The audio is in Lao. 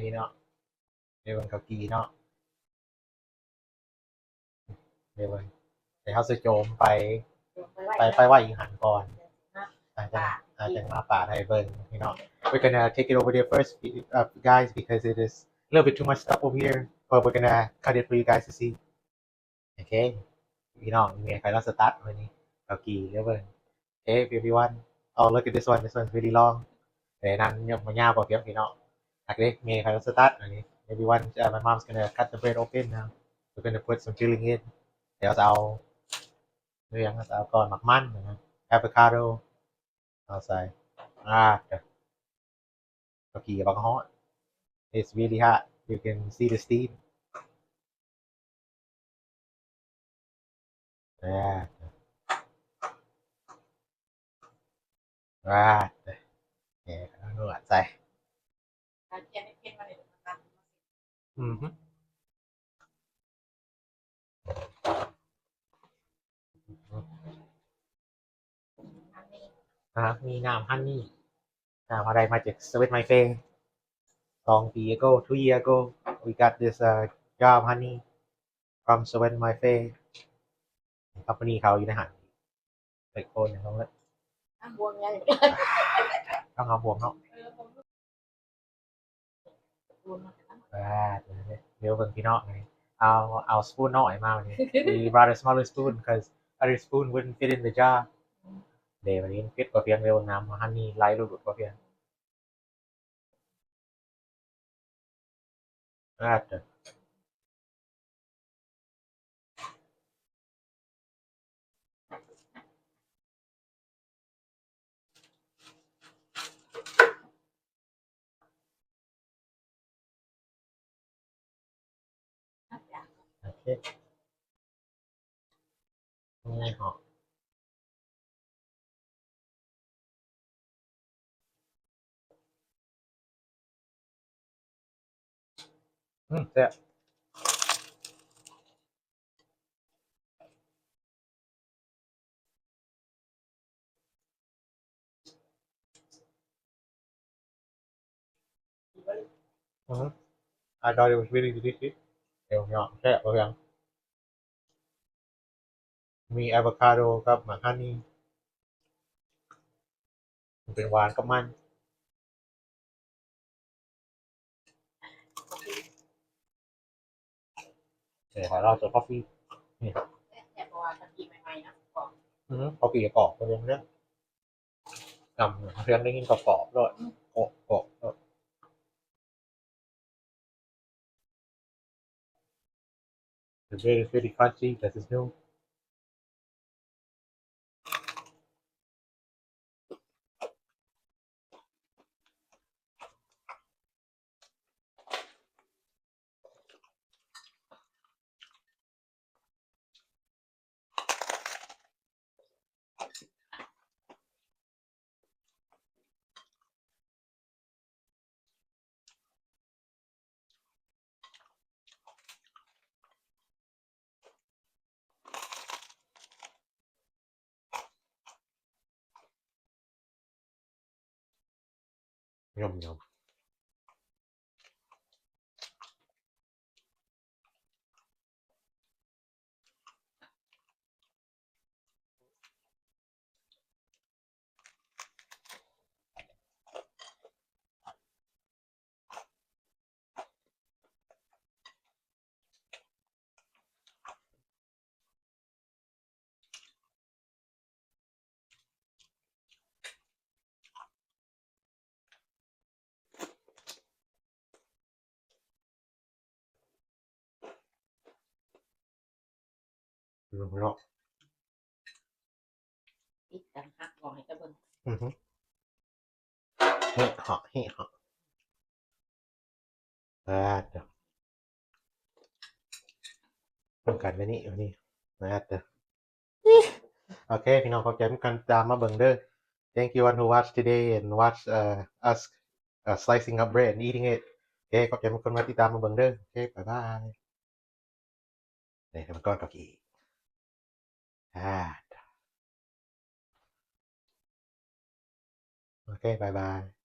ພີ່ນ້ອງ ໄດ້ເບິ່ງເຂົ້າຈີ່ເນາະ ໄດ້ເບິ່ງ ແຕ່ເຮົາຊິໂຈມໄປ ໄປ ໄປໄວ້ຢູ່ຫັ້ນກ່ອນ ອາດຈະ ອາດຈະມາປາດໃຫ້ເບິ່ງພີ່ນ້ອງ We're gonna take it over there first, uh, guys, because it is a little bit too much stuff over here, but we're gonna cut it for you guys to see. ໂອເຄ ພີ່ນ້ອງ ແມ່ຂ້ອຍລາວສະຕັດມື້ນີ້ ເຂົ້າຈີ່ເດີເບິ່ງ Hey everyone, oh, look at this one, this one's really long. ແຕ່ນັ້ນຍັງບໍ່ຍາວພໍພຽງພີ່ນ້ອງ ອັກເດ້ ແມ່ຂ້ອຍລາວສະຕັດອັນນີ້ Everyone, uh, my mom's gonna cut the bread open now. We're gonna put some filling in. ດຽວຈະເອົາ ເລື່ອງຈະເອົາກ່ອນ ໝາກມັນນະ avocado ເອົາໃສ່ ອາ ເຂົ້າຈີ່ບັກຮ້ອນ It's really hot. You can see the steam. ອາ ອາ ແກະນວດໃສ່ ອືຮຶ ອາ ມີນ້ຳ honey ນ້ຳເຮົາໄດ້ມາຈາກ Seven My Fair ສອງປີ ago, two year ago, we got this, uh, jar of honey from Seven My Fair company ເຂົາຢູ່ໃນຫັ້ນ ເປັນຄົນຂອງ ນ້ຳບວມໃຫຍ່ ຕ້ອງເອົາບວມເນາະ ເອີ ອາ ດຽວເບິ່ງພີ່ນ້ອງ ເອົາ ເອົາສະປູນນ້ອຍມາ We brought a smaller spoon 'cause other spoon wouldn't fit in the jar. ເດ ບັດນີ້ເຜັດກວ່າພຽງ ດຽວເບິ່ງນ້ຳ honey ໄຫຼຫຼຸດໆກວ່າພຽງ ອາດ ໂອເຄ ນີ້ເນາະ ອືມ ແຊບ ອືຮຶ I thought it was really delicious. ເອີ ເນາະ ແຊບ ເອີ ຫຍັງ ມີອາໂວຄາໂດກັບໝາກຮັນນີ ມັນເປັນຫວານກັບມັນ. ເອີ ຂອງລາວເຈີຄອບຟີ ນີ້ ແຊບ ເພາະວ່າກະທິໃໝ່ໆນະ ກອບ ອືຮຶ ເຂົ້າຈີ່ກະກອບ ເພາະວ່າເນາະ ກຳ ເພາະໄດ້ຍິນກະກອບໂລດ ອືມ ກອບໆໂລດ. The bread is really crunchy 'cause it's new. ຍຳໆ. ເນາະ ຕິດກັນ ຫັກອອກໃຫ້ເຈົ້າເບິ່ງ ອືຮຶ ເຮະເຫາະ ເຮະເຫາະ ອາ ເດີ ນຳກັນແບບນີ້ ແບບນີ້ ອາ ເດີ. ໂອເຄ ພີ່ນ້ອງ ຂອບໃຈນຳກັນ ຕາມມາເບິ່ງເດີ. Thank you one who watched today and watch, uh, us, uh, slicing up bread and eating it. ໂອເຄ ຂອບໃຈທຸກຄົນມາຕິດຕາມມາເບິ່ງເດີ. ໂອເຄ ບາຍບາຍ. ນີ້ ມັນກ່ອນເຂົ້າກີ່ ອາ ໂອເຄ ບາຍບາຍ.